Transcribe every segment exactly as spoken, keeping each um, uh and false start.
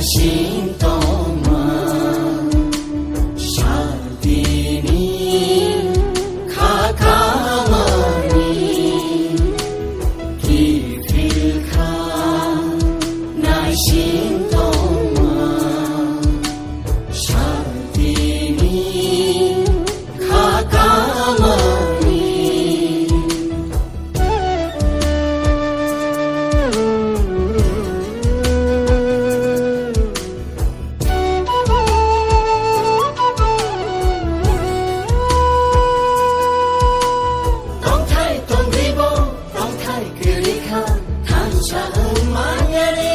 Sintoma, Shantini, Khakamani, Kifilkha, Naisintoma, Shantini, Khakamani. Tongthai tongribo, tongthai kwrwikha, thansa wng manyani.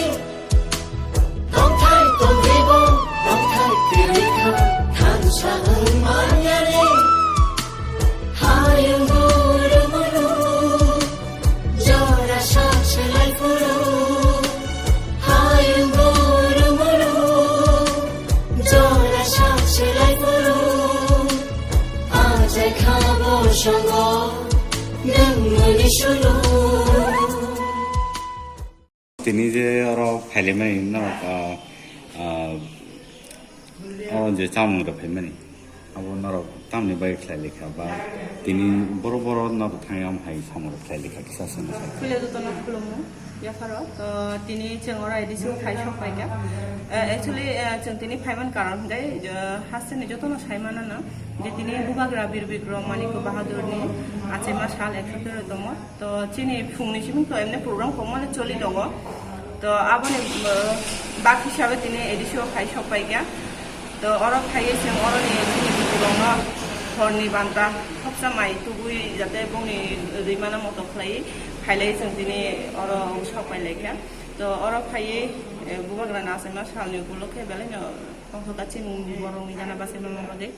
Tongthai tongribo, tongthai kwrwikha, thansa wng manyani. Hayung guru muru, jora sak selai phuru. Hayung guru muru, jora sak selai phuru. Ajai khabo songo, nwng muni sulu. Tini je oro phailai mani norok, ah, ah, oro je chamung rok phaimani, abo norok tamni bai khlai lekha ba tini boro boro norok thangwi am hai samung rok khlai lekha kisa se mwsai. Puila jotono khulumung yapharo. To tini chwng oro A D C o phai sok paikha. Eh, actually, eh, chwng tini phaiman karon hwnkhe, eh, hasteni jotono sai manano je tini Bubagra Bir Bikram Manik Bahadurni achaima sal ekso tero tomo. To chini phungni simi to emne program kwbangma choli tongo. To aboni, uh, bak hisabe tini A D C o phai sok paikha. To oro phaiwi chwng oroni chini bukurokno horni banta khopsa mai tubui jate bongni rwimano moto khlaiwi phailai chwng tini oro sok pailaikha. To oro phaiwi, eh, Bubagrani achaima salni upolokhe belaino tongthokha chini borokni gana bachaima bagwi.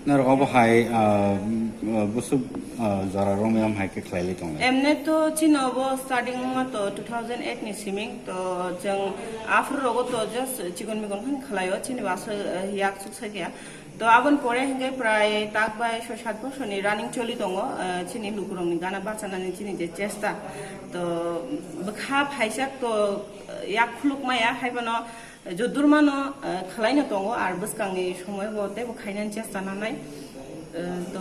Norok obo hai, ah, ah, busuk, ah, jora romwi am hai khe khlailai tonglai. Emne to chini obo starting wngma to two thousand eight ni siming, to chwng aphuru rogo to just chikon mikon khe khlaio, chini baso, eh, yak chuk sakya. To aboni pore hwnkhe prai tak bai soi sat bosorni running choli tongo, eh, chini lukurokni gana bachanani chini je chesta. To bwkha phaisak to, eh, yak khuluk maya, haiphano Jodurmano, eh, khwlaino tongo, ar bwskangni somoibo teibo khainani chesta nanai. Eh, to,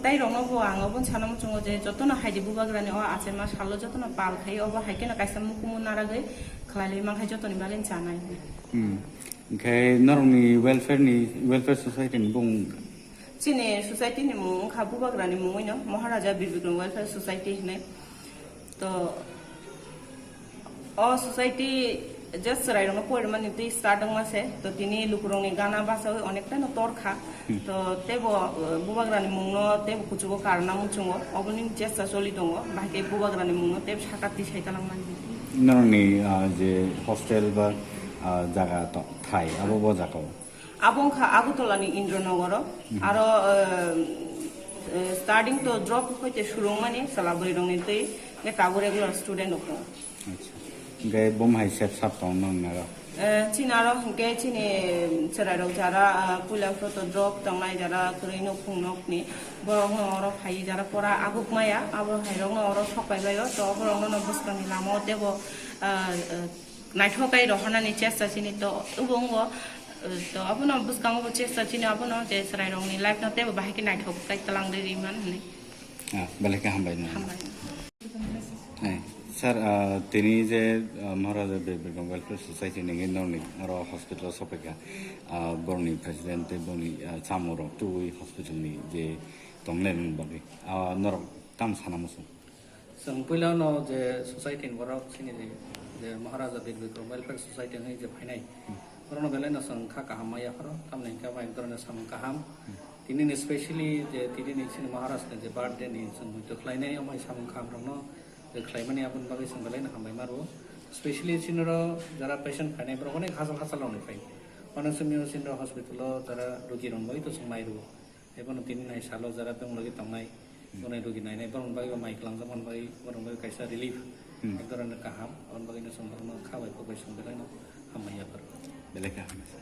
tei rokno bo ang obo sana muchungo je jotono haidi Bubagrani o achaima salo jotono pal khai, obo hai kheno kaisa mukumu naragwi khwlailai mankha jotoni bagwi chanai. Hmm. Hwnkhe norokni welfare ni, welfare society ni bung? Chini society ni mung wngkha Bubagrani mungwino Maharaja Bir Bikram Welfare Society hinwi. To, o society just chwrairokno porimani twi start wngma se, to tini lukurokni gana bachawi onekta no torkha. Hmm. To teibo, uh, Bubagrani mungno teibo kuchugo karna muchungo, oboni chesta choli tongo, bahai khe Bubagrani mungno teibo saka tisai talangmani. Norokni, uh, je hostel ba, uh, jaga to thai, abo bo jaga o? Abo wngkha Agartala ni Indranogoro. Mhm. Aro, eh, eh, starting to drop hoite surungmani chwla bwrwi rokni twi, hwnkhe tabuk regular student rok tongo. Acha. Hwnkhe bom hai sep sap tong nang naro? Eh, chini aro hwnkhe chini chwrai rok jara, ah, puila photo drop tongnai jara kwrwi nukhung nokni borok no oro phai jara pora aguk maya abo hai rok no oro sok pai bai o to borok no bwskang ni lama o tebo, ah, eh, naithok kai rohornani chesta chini to obo wngo, eh, to abono bwskango bo chesta chini abono je chwrairokni life no teibo bahai khe naithok kai twlang rwi rwi man hwnwi. Ah, belai khe hambai nang. Hambai. Hai, sir, ah, tini je, ah, Maharaja Bir Bikram Welfare Society ni norni oro hospital o sokphaikha, ah, borokni president tei borokni, ah, chamung rok tubui hospital ni je tongnai rokni bagwi, ah, norok tamo sana muchung? Chwng puilano je society ni borok chini je, je Maharaja Bir Bikram Welfare Society hwnwi je phainai, hmm, borokno belai no chwng kha kaham ma yapharo, tamni hwnkhe abo ek dhoroner samung kaham. Hmm. Tini ni specially je tini ni chini Maharaj ni je birthday ni chwng muitu khlainai, omo hai samung kaham rokno je khlaimani aboni bagwi chwng belai no hambai ma rwo. Specially chini oro jara patient phainai borok onek hachal hachal rokni phai. Onek somyo chini oro hospital o jara rogi rokni bagwi to chwng mai rwo. Ebono tini nai salo jara beng logi tongnai, hmm, bonai rogi nainai, borokni bagwi bo mai kwlangjak mani bagwi, borokni bagwi kaisa relief, hmm, ek dhoroner kaham, aboni bagwino chwng borokno kha bai kok bai chwng belai no hambai yaphar. Belai khe hambai.